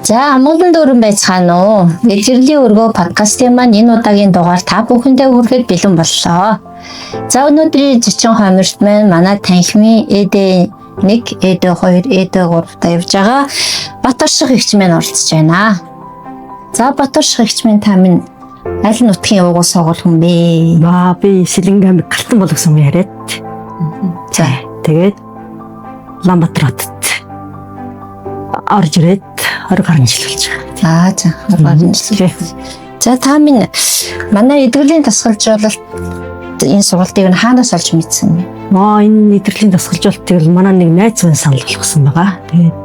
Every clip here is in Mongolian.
За амгалан дүүрэн байцгаана уу? Эдгэрлийн өргөө подкастын маань энэ удаагийн дугаар та бүхэндээ хүрэхэд бэлэн боллоо. За өнөөдрийн зочин хомирт маань манай танхимын ЭД 1, ЭД 2, ЭД 3 та явж байгаа Баторших эгч маань оролцож байна. За Баторших эгч маань та минь аль нутгийн уугуул согол хүн бэ? Баа би Сэлэнг аймаг Алтан болгосон юм яриад. За Тэгээд Улаанбаатар хотод орж ирээд 20 гаруй жил болж байгаа. аа за гаруй жил. За та минь манай эдгэрлийн тасгалжуулалт энэ сургалтыг нь хаанаас олж мэдсэн бэ? Маа энэ нэвтрлийн тасгалжуулалтыг бол манай нэг найз маань санал болгосон байгаа. Тэгээд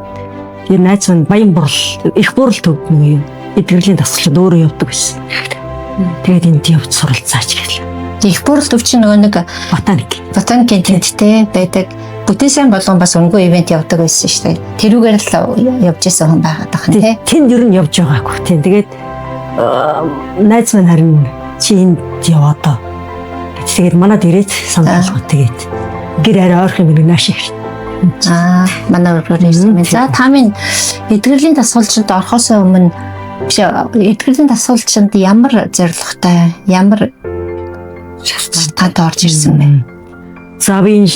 тэр найз маань баян бурал их бурал төвд нэг юм эдгэрлийн тасгалжуулалт өөрөө явдаг байсан. Тэгээд энд явж суралцаач гэл. Их бүрэл төв чинь нөгөө нэг Ботаник. ботаникийн тенттэй байдаг. Бүтэн сайн болгон бас өнгөө ивент явдаг байсан шүү дээ. Тэрүүгээр л явж исэн хүн байгаад байгаа юм тий. Тэнд ер нь явж байгаагүй. Тийм тэгээд найз маань харин чи энд яваа доо. Тэгээд манад ирээд санал болгоо тэгээд гэр арай ойрхон юм нэг нааш ирсэн. Аа манай өргөөр ирсэн юм. За та минь эдгэрлийн дасгалжинд орохоос өмнө биш эдгэрлийн дасгалжинд ямар зорилготой, ямар шалтгаантай орж ирсэн бэ? За би энэ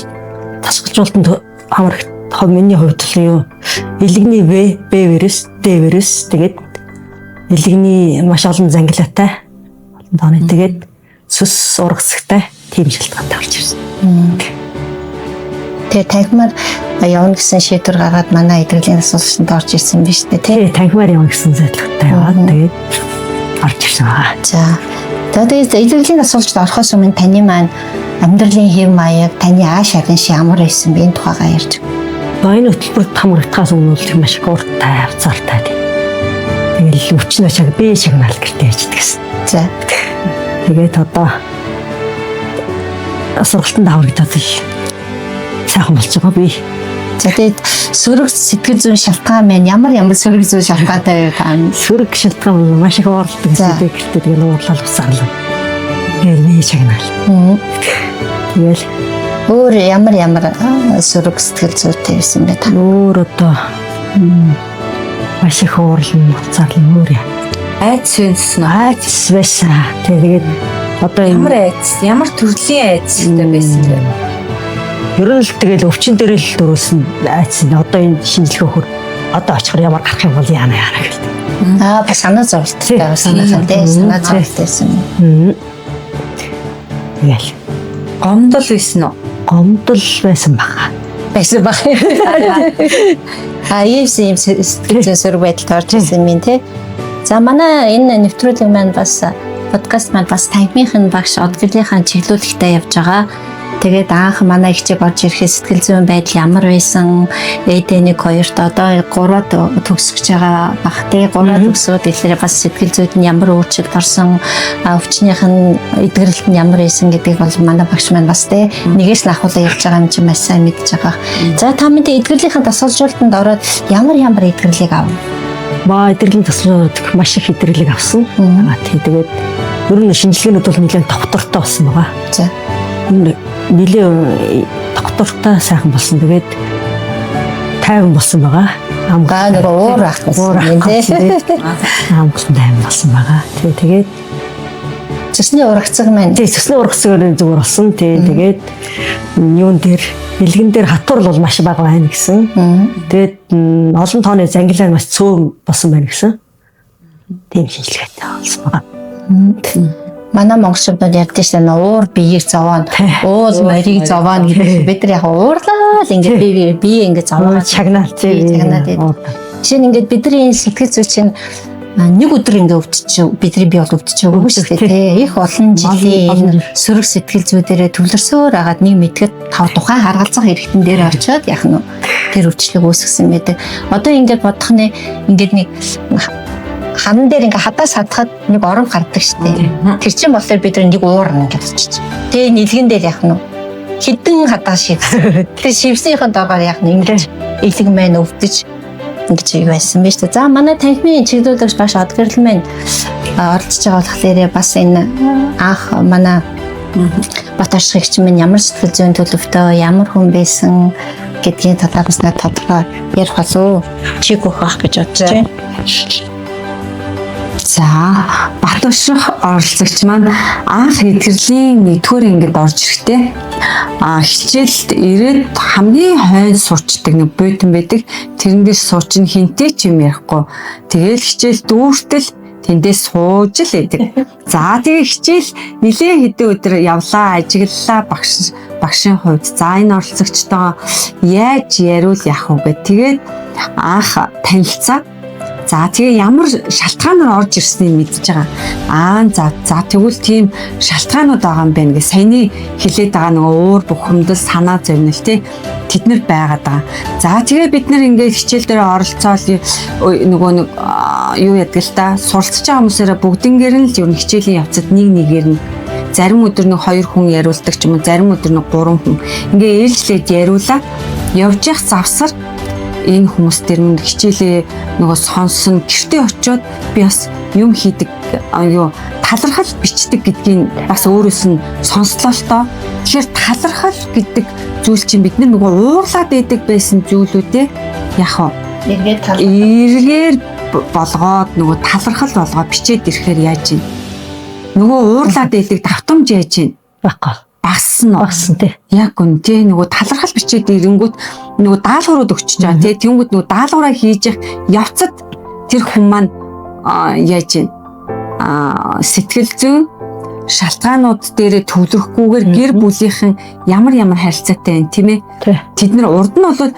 тасгалжуулалтанд хамрагт миний хувьд л юу элэгний В, Б вирус, Д вирус тэгээд элэгний маш олон зангилаатай олон тооны тэгээд сүс ургацтай тийм шалтгаантай орж ирсэн. Тэгээ танхимаар явна гэсэн шийдвэр гаргаад манай эдгэрлийн дасгалжинд орж ирсэн биз дээ тий. Тэгээ танхимаар явна гэсэн зорилготой яваад тэгээд орж ирсэн байгаа. За. За тэгээд эдгэрлийн дасгалжинд орохоос өмнө таны маань амьдралын хэв маяг, таны ааш агын ши ямар байсан бэ? Энэ тухайгаа ярьж. За энэ хөтөлбөрт хамрагдахаас өмнө бол маш их ууртай, авцаартай тийм. Тэгэл өвчнөө шаг би шагнал гэртээ яждаг гэсэн. За. Тэгээд одоо сургалтанд хамрагдаад л сайхан болж байгаа би. За тэгээд сөрөг сэтгэл зүйн шалтгаан маань ямар ямар сөрөг зүйн шалтгаантай вэ та? Сөрөг шалтгаан бол маш их уурладаг За. гэсэн би гэртээ тэгэл уурлал уцаарлаа. Тэгэл би шагнал. Тэгэл Өөр ямар ямар сөрөг сэтгэл зүйтэй байсан бэ та? өөр одоо маш их уурлан уцаарлан өөр яа. Айдас байсан уу? Айц байсан. Тэгээд одоо энэ Ямар айдас? Ямар төрлийн айдастай байсан бэ? Ер нь л тэгэл өвчин дээр л дөрүүлсэн айц нь одоо энэ шинжилгээ хөр одоо очихор ямар гарах юм бол яана яана гэлтэй. Аа бас санаа зовлттой байсан юм тий. Санаа зовлттой байсан юм. Тэгэл Гомдол байсан уу? гомдол байсан баха. Байсан баг. А ийм юм сэтгэл зүйн сөрөг байдалд орж ирсэн юм тий. За манай энэ нэвтрүүлэг маань бас подкаст маань бас танхимын багш Одгөлийнхаа чиглүүлэгтэй явж байгаа. Тэгээд анх манай ихчиг орж ирэхэд сэтгэл зүйн байдал ямар байсан, ЭД1 2-т одоо 3-аад төгсөж байгаа бах тий 3-аад төгсөөд ирэхээр бас сэтгэл зүйд нь ямар өөрчлөлт орсон, өвчнийх нь эдгэрэлт нь ямар байсан гэдгийг бол манай багш маань бас тий нэгээс нь ахуулаа ярьж байгаа юм чинь маш сайн мэдж байгаа. За та мэдээ эдгэрлийнхаа дасгалжуулалтанд ороод ямар ямар эдгэрлийг ав? Баа эдгэрлийн тасгалжуулалт маш их эдгэрлийг авсан. Аа тий тэгээд ер нь шинжилгээнүүд бол нэлээд тогтвортой болсон байгаа. За. Нэлээд тогтвортой сайхан болсон. Тэгээд тайван болсон байгаа. Гаа нөгөө уур ах Уур байсан юм ах тий. Амгалан тайван болсон байгаа. Тий тэгээд Цэсний урагцаг маань Тий, цэсний ургацгаар зүгээр болсон. Тий, тэгээд юун дээр бэлгэн дээр хатуур бол маш бага байна гэсэн. Тэгээд олон тооны зангилаа маш цөөн болсон байна гэсэн. Тийм шинжилгээтэй болсон байгаа. Манай монголчууд ярьдэн шүү дээ уур биеийг зовоон, уул морийг зовоон гэдэг. Бид нар яг уурлаа л ингээд бие бие ингээд зовоон Чагнаал тий. Чагнаа тий. Жишээ нь ингээд бидний энэ сэтгэл зүй чинь нэг өдөр ингээд өвдчих бидний бие бол өвдчих үгүй шүү дээ тий. Их олон жилийн энэ сөрөг сэтгэл зүй дээрээ төвлөрсөөр агаад нэг мэдгэд тав тухайн харгалзах хэрэгтэн дээр очиод яг нь тэр өвчлөг үүсгэсэн байдаг. Одоо ингээд бодох нь ингээд нэг хан дээр ингээ хадаас хадахад нэг орон гардаг шүү дээ. Тэр чинь болохоор бид нар нэг уурна ингээд болчих. Тэгээ нилгэн дээр яг нь хідэн хадаа шивсэн. Тэр шивснийхэн дагоор яг нь ингэж элэг маань өвдөж ингэж юу байсан бэ шүү дээ. За манай танхимын чиглүүлэгч багш Одгэрэл маань оролцож байгаа болохоор бас энэ анх манай Бат ашигч минь ямар сэтгэл зүйн төлөвтэй, ямар хүн байсан Гэдгийн талаар бас нэг тодорхой ярих болов чиг өгөх байх гэж бодож байна. За, Бат өшрөх оролцогч маань анх эдгэрлийн нэгдүгээр ангид орж ирэхдээ хичээлд ирээд хамгийн хойно суучдаг нэг буйтан байдаг. Тэрэн дээр суучин хинтээ ч юм ярихгүй. Тэгэл хичээл дүүртэл тэндээ сууж л идэг. За тэгээ хичээл нилээ хэдэн өдөр явлаа, ажиглалаа багшийн хувьд. За энэ оролцогчтойгоо яаж яриул яах вэ гэд. Тэгээд анх танилцаа. За тэгээ ямар шалтгаанаар орж ирснийг мэдж байгаа. Аа за тэгвэл тийм шалтгаанууд байгаа юм байна гэ. Саяны хэлээд байгаа нөгөө уур бухимдал, санаа зовнил тий тэд нар байгаад байгаа. За тэгээ бид нар ингээд хичээл дээр оролцоол нөгөө нэг юу яадаг л та суралцж байгаа хүмүүсээрээ бүгднгээр нь л ер нь хичээлийн явцад нэг нэгээр нь зарим өдөр нэг хоёр хүн яриулдаг ч юм уу, зарим өдөр нэг гурван хүн ингээ ээлжлээд яриулаа. Явж явах завсар энэ хүмүүс тэр минь хичээлээ нөгөө сонсон гэртээ очиод би бас юм хийдэг юу талархал бичдэг гэдгийг бас өөрөөс нь сонслоо л тоо. Тэгэхээр талархал гэдэг зүйл чинь бид нар нөгөө уурлаад байдаг байсан зүйлүүдээ яг уу Эргээд тал эргээр болгоод нөгөө талархал болгоод бичээд ирэхээр яаж юм? Нөгөө уурлаад байдаг давтамж яаж юм? Байхгүй. Багассан уу? Багассан тий. Яг үн тий нөгөө талархал бичээд ирэнгүүт нөгөө даалгаврууд өгчөж байгаа тий тэнгүүд нөгөө даалгавраа хийж явах явцад тэр хүн маань яаж юм сэтгэл зүйн шалтгаанууд дээрээ төвлөрөхгүйгээр гэр бүлийнхэн ямар ямар харилцаатай байна тийм ээ Тий. тэд нар урд нь бол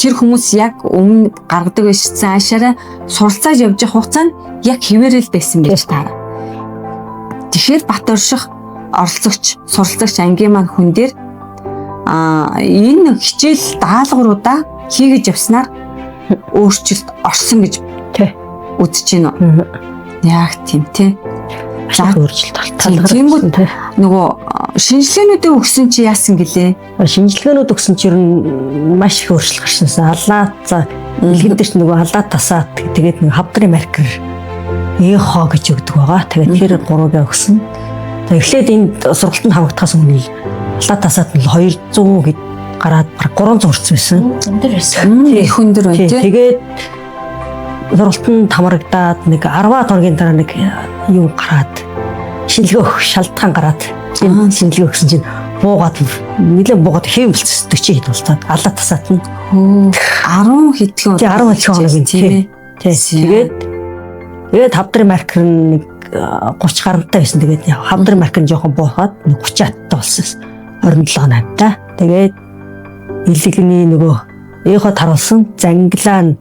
тэр хүмүүс яг өмнө гаргадаг байсан аашаараа суралцаад явж явах хугацаанд яг хിവэрэл байсан гэж таараа. Тэгэхээр Бат орших оролцогч, суралцагч ангийн маань хүн дээр энэ хичээл даалгавруудаа хийгэж явснаар өөрчлөлт орсон гэж Тий. үзэж байна уу? Яг тийм тий. За өөрчлөлт Тийм, талархал. тэнгүүд тий. Нөгөө шинжилгээнүүдээ өгсөн чи яасан гэлээ? Шинжилгээнүүд өгсөн чинь ер нь маш их өөрчлөлт гарсан. Аллаа за илгэн дээр чинь нөгөө аллаа тасаад тэгээд нэг хавдрын маркер эхо гэж өгдөг байгаа. Тэгээд тэр гурвыг өгсөн. Тэгээд эхлээд энд сургалтанд хамрагдахаас өмнө л аллаа тасаад нь 200 хэд гараад бараг 300 хүрсэн байсан. өндөр байсан. Их өндөр байна Тий, тий. Тэгээд сургалтанд хамрагдаад нэг 10 хоногийн дараа нэг юм гараад шинжилгээ өгөх шалтгаан гараад энэ шинжилгээ өгсөн чинь буугаад нэлээд буугаад хэм болчихсон 40 хэд болцоод аллаа тасаад нь Хөө 10 хэдхэн Тий, 10 хэдхэн хоногийн, тийм ээ. тий тэгээд тэгээд хавдрын маркер нь нэг 30 гарамтай байсан. Тэгээд хавдрын маркер нь жоохон буугаад нэг 30 аттай болсон 27 8 та. Тэгээд илэгний нөгөө эхо таруулсан зангилаа нь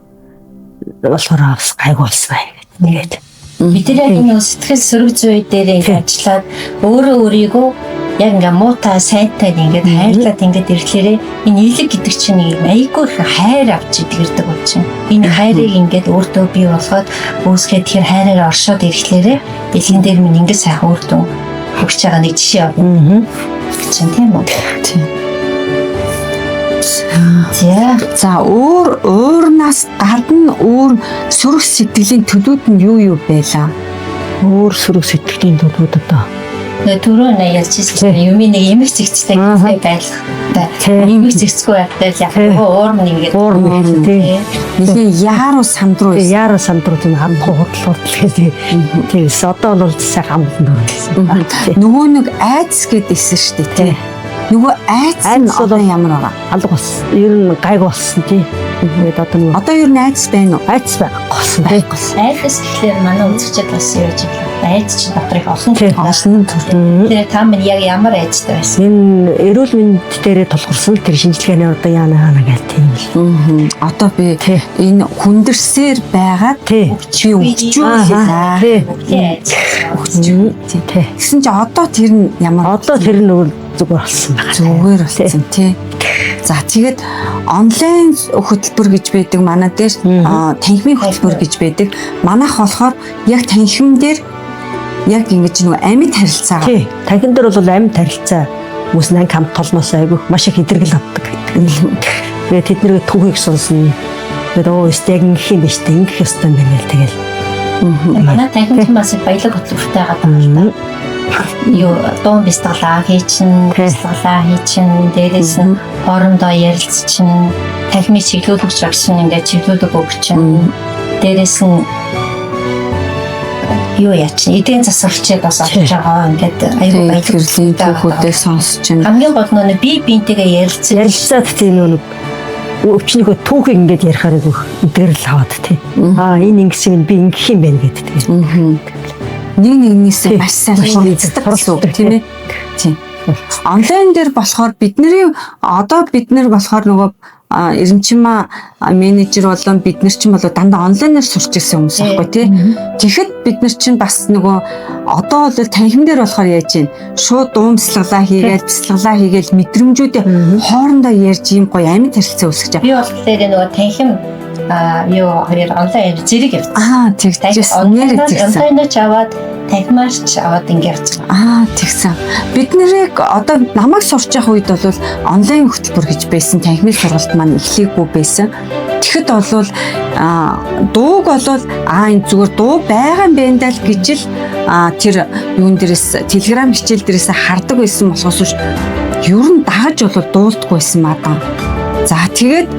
болохоор бас гайгүй болсон байна гэдэг. Тэгээд Бид нар яг энэ сэтгэл сөрөг зүй дээр ингэ ажиллаад өөрөө өөрийгөө яг ингээ муутай сайнтай ингээд хайрлаад ингээд ирэхлээрээ энэ илэг гэдэг чинь нэг юм айгүй их хайр авч идэг бол чинь. Энэ хайрыг ингээд өөртөө бий болгоод үүсгээд тэр хайраар оршоод ирэхлээрээ илгэн дээр минь ингээд сайхан үр дүн өгч байгаа нэг жишээ авна чинь тийм үү? Тийм. За. За өөр уурнаас гадна өөр сөрөг сэтгэлийн төлөвд нь юу юу байлаа? Өөр сөрөг сэтгэлийн төлөвүүд одоо Нөгөө түрүү нэ ялж ирсэн юм нэг эмэг зэгцтэй гэдэг байлгатай. Тий. Эмэг зэгцгүй байхдаа л яг Тий. уурм нь ингээд уур мэт тий. Нэлийн яаруу сандруу Тий, байсан. яараа сандруу тийм хандах худал худал гэдэг. Тийм эс одоо бол сайхан амгалан дөрвөлсэн. Тий. Нөгөө нэг айдас гэдээсэн шүү дээ тий. Нөгөө айдас нь Айдас бол- одоо ямар байгаа? Алга болсон. Ер нь гайг болсон тий. Тэгээд одоо нөгөө Одоо ер нь айдас байна уу? айц байхгүй болсон тий. Айдас гэхлээр манай үзэгчид бас юу гэж бодлоо. Айдас чинь дотор их олон Тий. төрөл Олон төрөл. Тэгэхээр та минь яг ямар айдастай байсан? Энэ эрүүл мэнд дээрээ тулгуурсан тэр шинжилгээний одоо яана хаана гэл тийм л. Мгм. Одоо би Тий. энэ хүндэрсээр байгаад Тий. би өвчүүл. Тий. Үгүй айдас. Өвчүүл. Тий. Тий. Тэгсэн чи одоо тэр нь ямар Одоо тэр нь нөгөө зүгээр болсон байгаа. зүгээр болсон тий. За тэгээд онлайн хөтөлбөр гэж байдаг манай дээр танхимын хөтөлбөр гэж байдаг. Манайх болохоор яг танхим дээр яг ингэж нөгөө амьд харилцаагаа Тий. Танхим дээр бол амьд харилцаа хүмүүс анги хамт толноос айгүй маш их идэргэл авдаг гэдэг. Тэгээд тэднийг түүхийг сонсно. Тэгээд оо өст яг ингэх юм биш үү? Ингэх ёстой юм байна гэл тэгэл. Манай танхимч бас их баялаг хөтөлбөртэй байгаа юм л та. Юу дуун бясалгалаа хийчин, бясалгалаа хийчин, дээрээс нь хоорондоо ярилцчин, танхимын чиглүүлэгч багш нь ингээд чиглүүлэг өгчин. Дээрээс нь юу яачин эдийн засварчийг бас олж байгаа. Ингээд аюу Тэгээд баялаг гэрлийн түүхүүдээ сонсч чинь. Хамгийн гол нь бие биентэйгээ ярилцсан. Ярилцаад тийм нэг өвчнийхөө түүхийг ингээд ярихаар айгүй эдгэрэл аваад тий. Аа, энэ ингэсэн юм, би ингэх юм байна гэдэг тий. Нэг нэгнээсээ маш сайн суралцдаг гэсэн үг, тийм ээ. Тийм. Онлайн дээр болохоор бидний одоо бид нар болохоор нөгөө Эренчимаа менежер болон бид нар чинь болоо дандаа онлайнаар сурч ирсэн хүмүүс аахгүй, тий. Тэгэхэд бид нар чинь бас нөгөө одоо бол танхим дээр болохоор яаж юм шууд дуумслаглаа хийгээл, бясалгалаа хийгээл, мэдрэмжүүдээ хоорондоо ярьж ийм гоё амьд харилцаа үүсгэж байгаа. Би болохоор нөгөө танхим юу хоёр онлайн зэрэг явцсан. Аа, тэгжсэн. Нэр тэгсэн. Онлайнаар ч аваад, танхимаар ч аваад ингэ явцсан. Аа, тэгсэн. Бид нарыг одоо намайг сурч явах үед бол онлайн хөтөлбөр гэж байсан. Танхимын сургалт маань эхлээгүй байсан. Тэгэхэд бол дууг бол энэ зүгээр дуу байгаа юм байна даа л гэж л тэр юун дээрээс Telegram хичээл дээрээс хардаг байсан болохоос биш ер нь дагаж бол дуулдаггүй байсан маа. За, тэгээд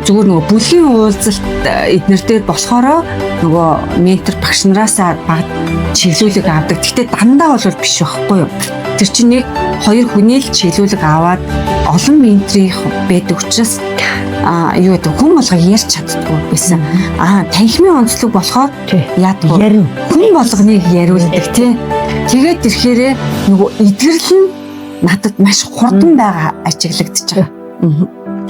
зүгээр нөгөө бүлгийн уулзалт эднэр дээр болохоро нөгөө ментор багш нараасаа баг чиглүүлэг авдаг. Гэхдээ дандаа бол биш байхгүй юу? Тэр чинь нэг хоёр хүний л чиглүүлэг аваад олон менторийн байдаг учраас юу гэдэг хүн болго ярьж чаддгүй байсан. Танхимын онцлог болохоор яадгүй. Ярина. Хүн болгоныг яриулдаг, тий. Тэгээд ирэхээрээ нөгөө эдгэрэл нь надад маш хурдан байгаа ажиглагдчихж байгаа.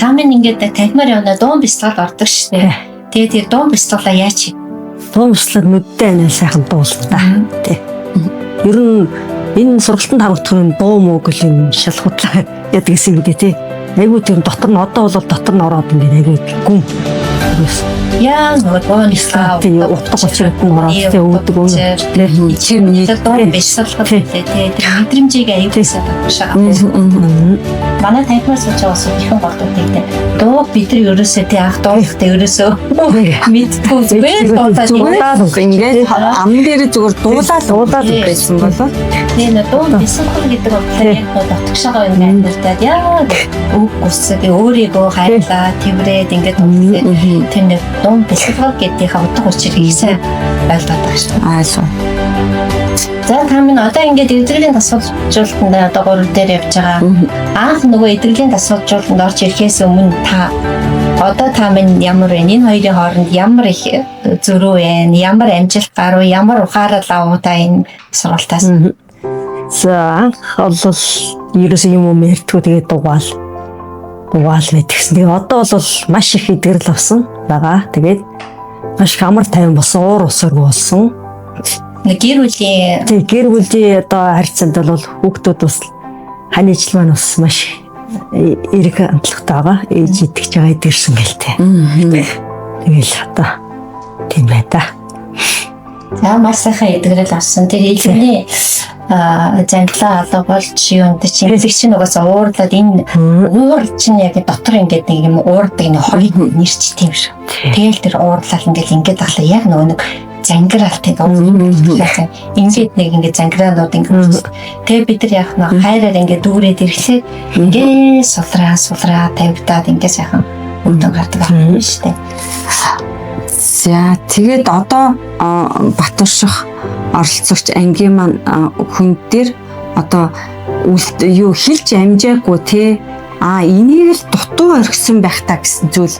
Та минь ингээд танхимаар явна, дуун бясалгал ордог шүү дээ. Тэгээд тэр дуун бясалгалаа яаж Дуун бясалгал нүдтэй анаа сайхан дуултаа. Тий. Ер нь энэ сургалтанд харагдах юм дуу муу гэл юм шалхуудлаа яадаг гэсэн юм дээ, тий. Айгуу тэр дотор нь одоо бол дотор нь ороод ингээд айгуу гүн. Яа нөгөө дуун бясалгал Тий, утга учирт нь ороод тий өвдөг өнө. Тэр миний Тэр дуун бясалгал тий, тэр мэдрэмжийг аюул сайн татшаа. Манай танхимаар сууж байгаа хүмүүс ихэнх болдог тийм. Дууг бид нар ерөөсөө тий анх дуулахдаа ерөөсөө мэддэггүй, зүгээр дуулаад зүгээр ингээд ам дээр зүгээр дуулаад Дуулаад байсан болоо. тий нэ дуун бясалгал гэдэг бодлоо яг нөө дотгошоогоо ингээд амьдртаад яа үг үсэг өөрийгөө хайрлаа тэрврээд ингээд дуулаад тэр нэг дуун бясалгал гэдгийнхаа утга учирыг их сайн ойлгоод байгаа шүү. Айлуу. За, та минь одоо ингээд эдгэрлийн дасгалжуулалтанд одоо гурав дээр явж байгаа. Анх нөгөө эдгэрлийн дасгалжуулалтанд орж ирэхээс өмнө та одоо та минь ямар вэ? Энэ хоёрын хооронд ямар их зөрүү байна? Ямар амжилт гарав? Ямар ухаарал авав та энэ сургалтаас? За, анх бол ерөөсөө юм юм ярьдгүй, тэгээд дугаал дугаал байдгсэн. Тэгээ одоо бол маш их эдгэрэл авсан байгаа. Тэгээд маш их амар тайван болсон, уур усааргүй болсон. Нэг гэр бүлийн Тэгээ гэр бүлийн одоо харьцаанд бол хүүхдүүд бас хань ижил маань бас маш эерэг хандлагатай байгаа. Ээж итгэж байгаа, эдгэрсэн гэлтэй. Тэгэл одоо тийм бай та. За, маш сайхан эдгэрэл авсан. Тэр илгэний занглаа алга болж юунд чинь эмзэг чинь угаасаа уурлаад энэ уур чинь яг дотор ингээд нэг юм уурдаг нэг хоёрыг нэрч тийм шүү. Тэгэл тэр уурлал ингээд ингээд ахлаа яг нөгөө нэг зангиралт ингээд нэг ингээд зангираанууд ингээд тэгээ бид нар яг нэг хайраар ингээд дүүрээд ирэхлээр ингээд сулраа сулраа тавигдаад ингээд сайхан өвдөн гардаг юм шүү дээ. За, тэгээд одоо Батурших оролцогч ангийн маань хүн дээр одоо юу хэлж амжаагүй те энийг л дутуу орхисон байх та гэсэн зүйл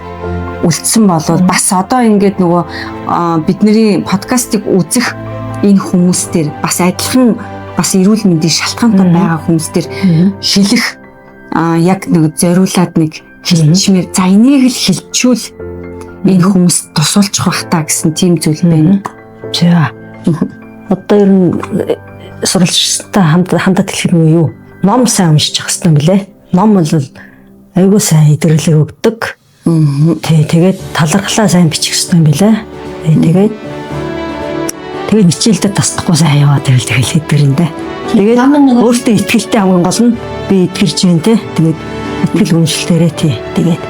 үлдсэн болвол бас одоо ингээд нөгөө бидний подкастыг үзэх энэ хүмүүс дээр бас адилхан бас эрүүл мэндийн шалтгаантай байгаа хүмүүс дээр хэлэх яг нэг зориулаад нэг хэлчмээр, за, энийг л хэлчүүл энэ хүмүүс тусуулчих бах та гэсэн тийм зүйл байна. За. Одоо ер нь суралцтай хамт хандаад хэлэх юм юу? Ном сайн уншиж явах хэрэгтэй юм билэ. Ном бол айгүй сайн эдгэрлэг өгдөг. Тий, тэгээд талархлаа сайн бичих хэрэгтэй юм билэ. Тий, тэгээд тэгээд хичээлдээ тасдахгүй сайн яваад байвал тэгэл эдгэрэн дээ. Тэгээд өөртөө итгэлтэй, хамгийн гол нь би эдгэрч байна те. Тэгээд итгэл үнэмшилтээрээ тий. Тэгээд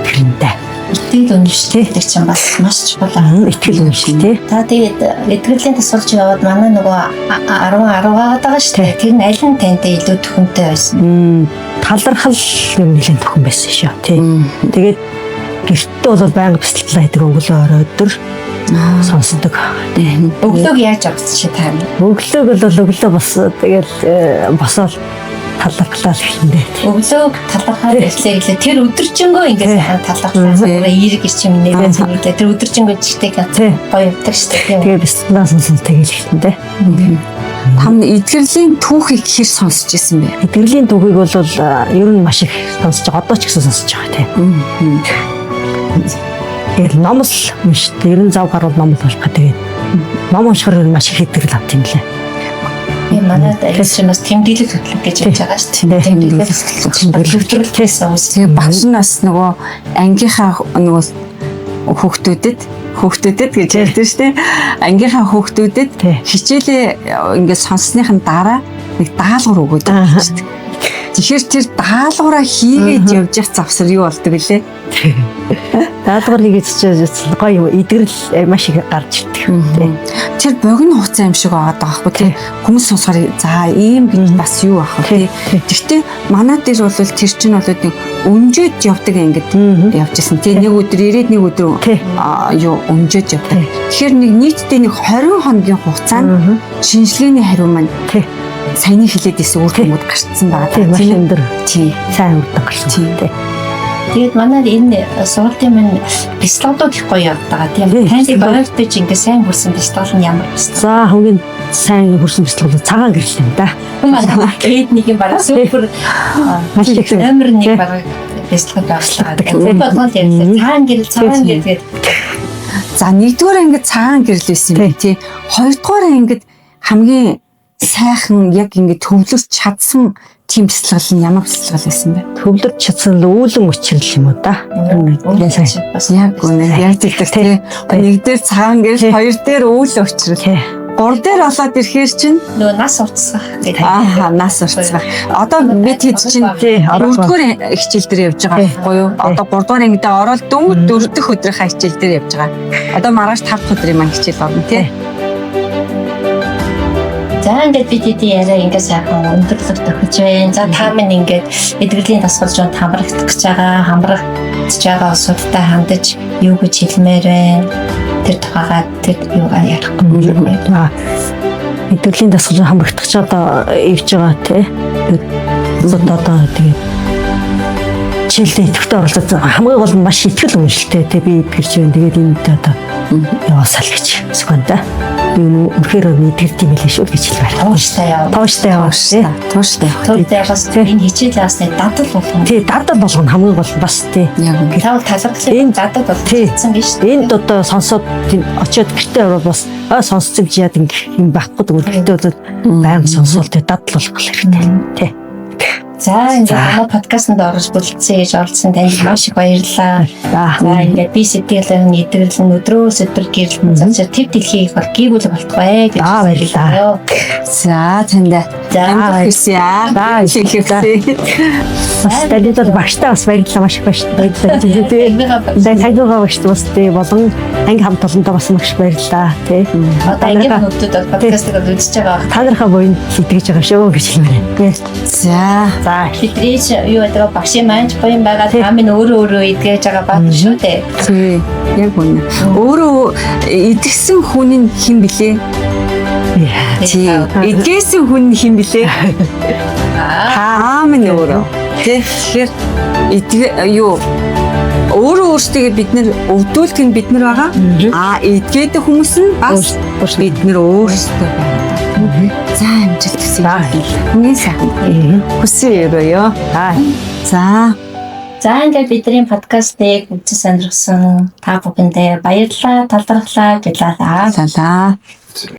эдгэрэн дээ. Итгэл үнэмшил гэдэг чинь бас маш чухал аа. Итгэл үнэмшил тий. Та тэгээд эдгэрлийн тасгалж яваад манай нөгөө 10 10 гаад байгаа шүү дээ. Тэр нь аль нь тантай илүү төхөнтэй байсан? Талархал юм нэлээд төхөн байсан шүү. Тий. Тэгээд гэртээ бол байнга бяцлаглаа гэдэг өглөө орой өдөр сонсдог. Өглөөг яаж авсан чи та юм? Өглөөг бол өглөө бас тэгэл босоод талархлаа л гэхэндээ. Өглөөг талархаад ирлээ гэлээ. Тэр өдөржингөө ингээд сайхан талархлаа. Эерэг ирчим нэрээ зэнэглээ. Тэр өдөржингөө чигтэй гоё явдаг шүү дээ. Тийм үү? Тэгээ бяцлаглаа сонсон тэгэл гэхэндээ. Там эдгэрлийн түүхийг хэр сонсч ирсэн бэ? Эдгэрлийн түүхийг бол ер нь маш их сонсож байгаа. Одоо ч гэсэн сонсож байгаа тий. Тэгэл ном л уншдаг. Ер нь зав гарвал ном л унших гэдэг. Ном уншихаар ер нь маш их эдгэрэл авт юм лээ. Би манай аюулсан бас тэмдэглэл хөтлөх гэж ярьж байгаа шүү дээ. Тэмдэглэл хөтлөх. Төвлөрөлтөөс үүс. Тэгээ багш нь бас нөгөө ангийнхаа нөгөө хүүхдүүдэд гэж ярьдаг шүү дээ. Ангийнхаа хүүхдүүдэд Тий. хичээлээ ингээд сонссныхын дараа нэг даалгавар өгөөд болчихдог. Тэгэхээр тэр даалгавраа хийгээд явж явах завсар юу болдог гэлээ? Даалгавар хийгээд ч гоё эдгэрэл маш их гарч ирдэг. Тий. Тэр богино хугацаа юм шиг байгаа байхгүй тий. Хүмүүс сонсохоор за ийм гэж бас юу ах вэ тий. Гэхдээ манай дээр бол тэр чинь бол нэг өнжөөд явдаг ингээд явж исэн тий. Нэг өдөр ирээд нэг өдөр Тий. юу өнжөөд явдаг. Тий. Тэгэхээр нэг нийтдээ нэг 20 хоногийн хугацаанд шинжилгээний хариу маань Тий. саяны хэлээд исэн үр дүнгууд гарцсан байгаа. Тий, маш Тийм үү? өндөр Тий. сайн үр дүн гарсан. Тий. Тий. Тэгээд манай энэ сургуулийн минь бяцлагууд их гоё явдаг тийм. Тий, Танд бяцлал. ойртож ингээ сайн хүрсэн бяцлал нь ямар бяцлал? За хамгийн сайн хүрсэн бяцлал бол цагаан гэрэл юм да. Манай ээд нэг юм бараг супер Маш их номер нэг Тий. бараг бяцлал явуулдаг. Тий. Бүх болгонд ярьлаа. Цагаан гэрэл, цагаан гэрэл гэдэг. За нэгдүгээр ангид цагаан гэрэл байсан юм тий. Хоёрдугаар ангид хамгийн сайхан яг ингэ төвлөрч чадсан тийм бяцлал нь ямар бяцлал байсан бэ? Төвлөрч чадсан л үүлэн учрал юм уу да. Үүлэн бас Яг үнэ. Яг тэгдэг тий. Нэг дээр цагаан гэрэл, хоёр дээр үйл учрал. Тий. Гур дээр болоод ирэхээр чинь нөгөө нас уртсах гэдэг. аа нас уртсах. Одоо бид хэд чинь Тий, орох дөрөвдүгээр хичээл дээр явж байгаа байхгүй юу? Одоо гуравдугаар ангидаа ороод дөнгөж дөрөв дэх өдрийнхаа хичээл дээр явж байгаа. Одоо маргааш тав дахь өдрийн маань хичээл орно тий. За ингээд бид хэдийн яриа ингээд сайхан өндөрлөх тохиж байна. За та минь ингээд эдгэрлийн дасгалжуунд хамрагдах гэж байгаа, хамрагдж байгаа улсуудтай хандаж юу гэж хэлмээр байна? Тэр тухайгаа тэр юугаа ярихгүй юм байна. Аа. Эдгэрлийн дасгал хамрагдах ч одоо явж байгаа тий. Улсууд одоо тэгээд хичээлдээ идэвхтэй оролцож хамгийн гол нь маш итгэл үнэмшилтэй тий би итгэж байна. Тэгээд энд одоо яваасаа л гэж хүсэх байна да. Би үнэхээр эдгэрт юм билээ шүү гэж хэлмээр. Тууштай яв. Тууштай яваа. Тий. Тууштай. Тууштай яваас энэ хичээл явсны дадал болгоно. Тий, дадал болгоно хамгийн гол нь бас тий. Яг үнэ. Та бол талархлын Энд- дадал Тий. болгосон гэж шүү дээ. Энд одоо сонсоод тийм очиод гэртээ ороод бас сонссон чи яад ингэх юм байхгүй зүгээр гэртээ бол байнга сонсоол тий дадал болгох хэрэгтэй тий. За ингээд манай подкастт орж бүлцсэн гэж оролцсон танд маш их баярлалаа. За. За ингээд би сэтгэлийн эдгэрэл нь өдрөөс өдөр гэрэлтэн зачаар төв дэлхийг бол гэр бүл болтугай гэж. За, баярлалаа. За танд За, амжилт хүсье. За, хэлхээ. Бас танид бол багштай бас баярлалаа маш их баярлалаа. Тий. Ангийнхаа Таньдуугаа багшд бас тий болон анги хамт олондоо бас маш их баярлалаа тий. одоо ангийн хүмүүстүүд бол подкастыг бол үзэж байгаа байх. Та нарынхаа буянд итгэж байгаа шүү гэж хэлмээр байна. Тий. За. За. Бидний ч юу гэдэг вэ багшийн маань ч буян байгаа та минь өөрөө өөрөө эдгэж байгаа баатар шүү дээ. Тий. Яг үнэ. Өөрөө идэгсэн хүн нь хэн блэ? Тий. Эдгээсэн хүн нь хэн блэ? Аа Таа минь өөрөө. Тий. Тэгэхээр эдгэ юу өөрөө өөрсдөө бид нэр өвдүүлэх нь бид нар байгаа. Аа эдгээдэг хүмүүс нь бас бид нар өөрсдөө байгаа. За амжилт хүсье. За. Хамгийн сайхан. Хүсье өрөөё. За. За. За ингээд бидний подкастыг үзэж сонирхсан та бүхэндээ баярлалаа, талархлаа гэлээ. Салаа.